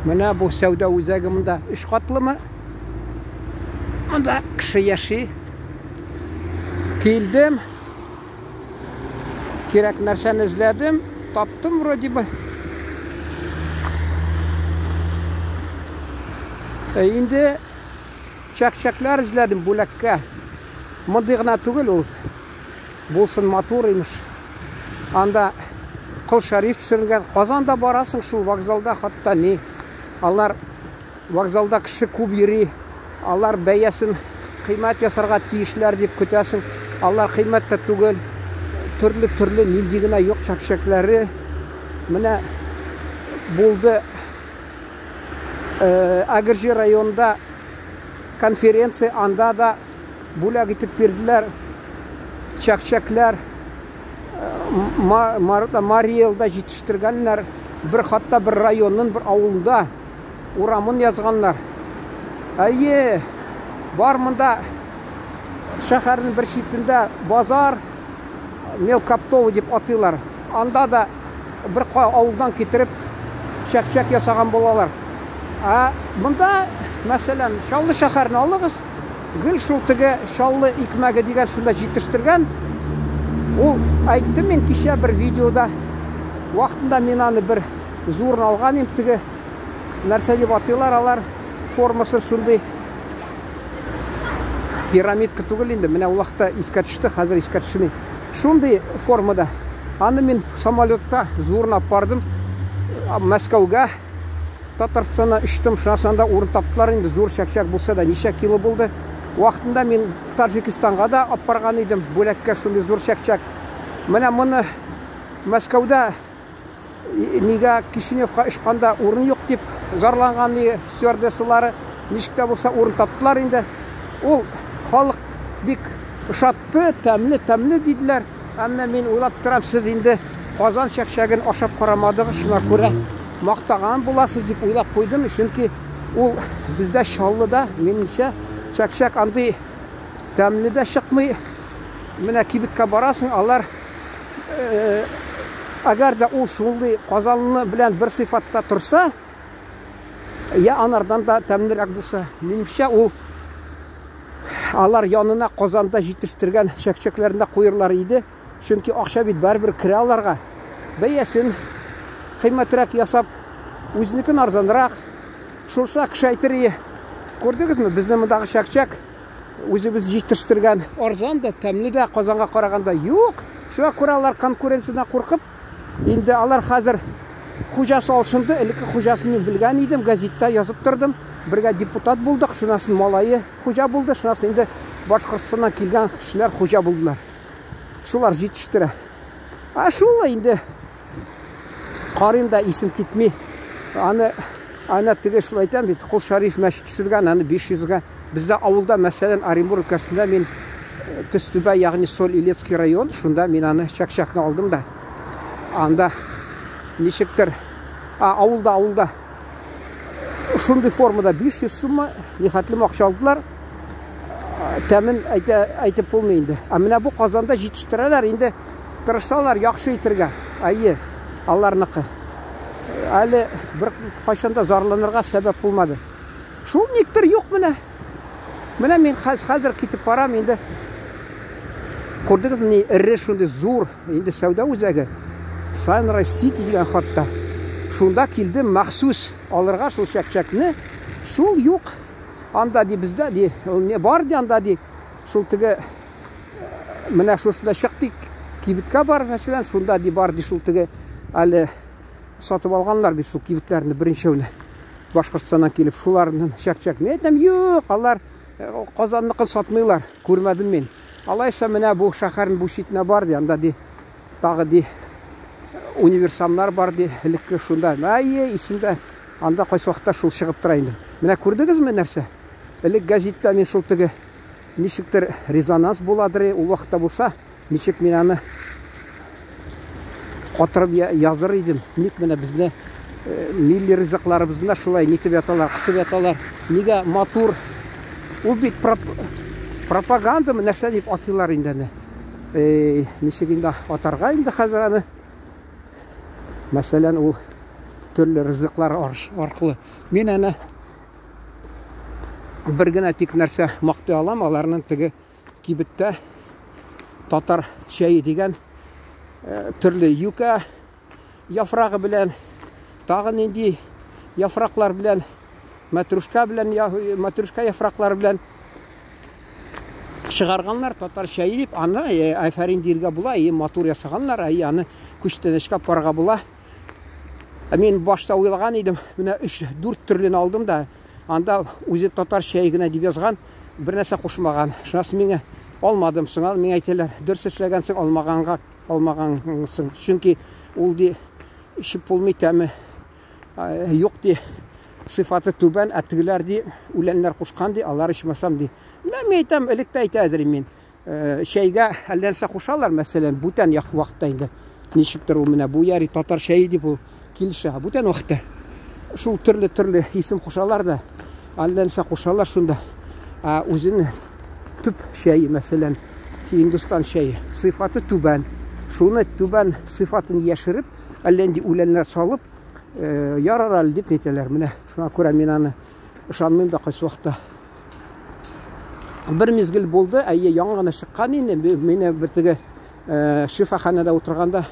Менә бу сәүдә үзәге монда өч катлымы? Монда кеше яши. Килдем. Кирәк нәрсәне эзләдем, таптым вроде бы. Ә инде чәк-чәкләр эзләдем бүләккә. Мондый гына түгел ул. Булсын матур имеш. Анда Кол Шәриф төшерелгән. Казанда барасың шул вокзалда хатта ни. Алар вокзалда кеше күп йөри. Алар бәясен кыйммәт ясарга тиешләр дип көтәсең. Алар кыйммәт тә түгел. Төрле-төрле нинди генә юк чәкчәкләре. Менә булды Әгерҗе районында конференция, анда да бүләк итеп бирделәр чәкчәкләр. Мариэлда җитештергәннәр. Бер хатта бер районның бер авылында урамын язганнар. Әйе, бар монда шәһәрнең бер читендә базар, Мелкоптово дип атыйлар. Анда да бер авылдан китереп чәк-чәк ясаган булалар. Ә монда, мәсәлән, Чаллы шәһәрен алыгыз, гел шул теге Чаллы икмәге дигән шунда җитештергән. Ул әйттем мин кичә бер видеода. Вакытында мин аны бер зурын алган идем, теге нәрсә дип атыйлар алар, формасы шундый пирамидка түгел инде, менә ул вакытта искә төште, хәзер искә төшми. Шундый формада. Аны мин самолетта зурын алып бардым Мәскәүгә. Татарстаннан очтым, шуннан да урын таптылар инде, зур чәкчәк булса да, ничә кило булды. Вакытында мин Таҗикистанга да алып барган идем, бүләккә шундый зур чәкчәк. Менә моны Мәскәүдә нигә Кишиневка очканда урын юк дип зарланган стюардессалары, ничек тә булса урын таптылар инде. Ул халык бик ошатты, тәмле, тәмле диделәр. Әмма мин уйлап торам, сез инде Казан чәкчәген ашап карамадыгыз, шуңа күрә мактаган буласыз дип уйлап куйдым, чөнки ул бездә Чаллыда, минемчә, чәкчәк андый тәмле дә чыкмый. Менә кибеткә барасың, алар әгәр дә ул шундый Казанлы белән бер сыйфатта торса, я анардан да тәмлерәк булса, минемчә, ул алар янына Казанда җитештергән чәкчәкләрен дә куерлар иде. Чөнки акча бит барыбер керә аларга. Бәясен кыйммәтрәк ясап, үзенекен арзанрак. Шушы кеше әйтер ие. Күрдегезме, безнең мондагы чәкчәк үзебез җитештергән арзан да, тәмле дә Казанга караганда юк. Шуңа күрә алар конкуренциядән куркып, инде алар хәзер хуҗасы алшынды. Элекке хуҗасын мин белгән идем, газетта язып тордым. Бергә депутат булдык, шуннан соң малае хуҗа булды, шуннан соң инде Башкортстаннан килгән кешеләр хуҗа булдылар. Шулар җитештерә. Ә шул инде карыйм да исем китми. Аны ана теге шул әйтәм бит, Кол Шәриф мәчет төшергән, аны 500гә. Бездә авылда, мәсәлән, Оренбург өлкәсендә мин Төстүбә, ягъни Соль-Илецкий район, шунда мин аны чәк-чәкне алдым да. Анда ничектер, а, авылда, авылда шундый формада 500 сумма, нихәтлем акча алдылар. Тәмен әйтә, әйтеп булмый инде. Ә менә бу Казанда җитештерәләр инде, тырышалар яхшы итергә. Әйе, аларныкы. Әле бер кайчан да зарланырга сәбәп булмады. Шул никтер юк менә. Менә мин хәзер китеп барам инде. Күрдегез ни, эре шундый зур инде сәүдә үзәге. Sunrise City дигән хатта. Шунда килдем махсус алырга шул чәкчәкне. Шул юк. Анда ди бездә ди, ул не бар ди анда ди. Шул теге менә шушында чык ди, кибеткә бар, мәсәлән, шунда ди бар ди шул теге әле сатып алганнар бит шул кибетләрне беренчәүне. Башкортстаннан килеп шуларның чәк-чәк. Мин әйтәм, юк, алар Казанныкын сатмыйлар, күрмәдем мин. Алайса менә бу шәһәрнең бу читенә бар ди, анда ди тагы ди универсамнар бар ди, элекке шунда. Әйе, исемдә. Анда кайсы вакытта шул чыгып тора инде. Менә күрдегезме нәрсә? Элек гәзиттә мин шул теге ничектер резонанс буладыр, ул вакытта булса, ничек мин аны катырып языр идем. Ник менә безне милли ризыкларыбызны шулай нитеп яталар, кысып яталар. Нигә матур? Ул бит пропаганда нәрсә дип атыйлар инде аны. Ничек инде атарга инде хәзер аны? Мәсәлән, ул Төрле ризыклар аркылы. Мин әнә бер генә тик нәрсә мактый алам, аларның теге кибеттә татар чәе дигән төрле юкә яфрагы белән, тагы нинди яфраклар белән, мәтрүшкә белән, мәтрүшкә яфраклары белән чыгарганнар татар чәе дип, аны афәрин диергә була, и матур ясаганнар, әй аны күчтәнәчкә апарырга була. Ә мин башта уйлаган идем, менә 3-4 төрлен алдым да, анда үзе татар чәе генә дип язган, бер нәрсә кушмаган. Шуннан миңа алмадым, соңа миңа әйтәләр, дөрес эшләгәнсең, алмаганга алмагансың. Чөнки ул ди эчеп булмый тәме юк ди, сыйфаты түбән, ә тегеләр ди үләннәр кушкан ди, алар ичмасам ди. Менә мин әйтәм, элек тә әйтә идем мин. Чәйгә әллә нәрсә кушалар, мәсәлән, бүтән як вакытта инде. Ничектер ул менә бу яри татар чәе дип ул килешә. Бүтән вакытта шул төрле-төрле исем кушалар да, әллә нәрсә кушалар шунда. Ә үзенең төп чәе, мәсәлән, Һиндстан чәе, сыйфаты түбән. Шуны түбән сыйфатын яшереп, әллә нинди үләннәр салып, ярар әле дип әйтәләр. Менә шуңа күрә мин аны ышанмыйм да кайсы вакытта. Бер мизгел булды, әйе, яңа гына чыккан инде. Мине бер теге шифаханәдә утырганда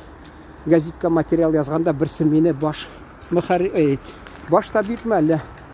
газетка материал язганда берсе мине баш мөхәррир, баш табибме әллә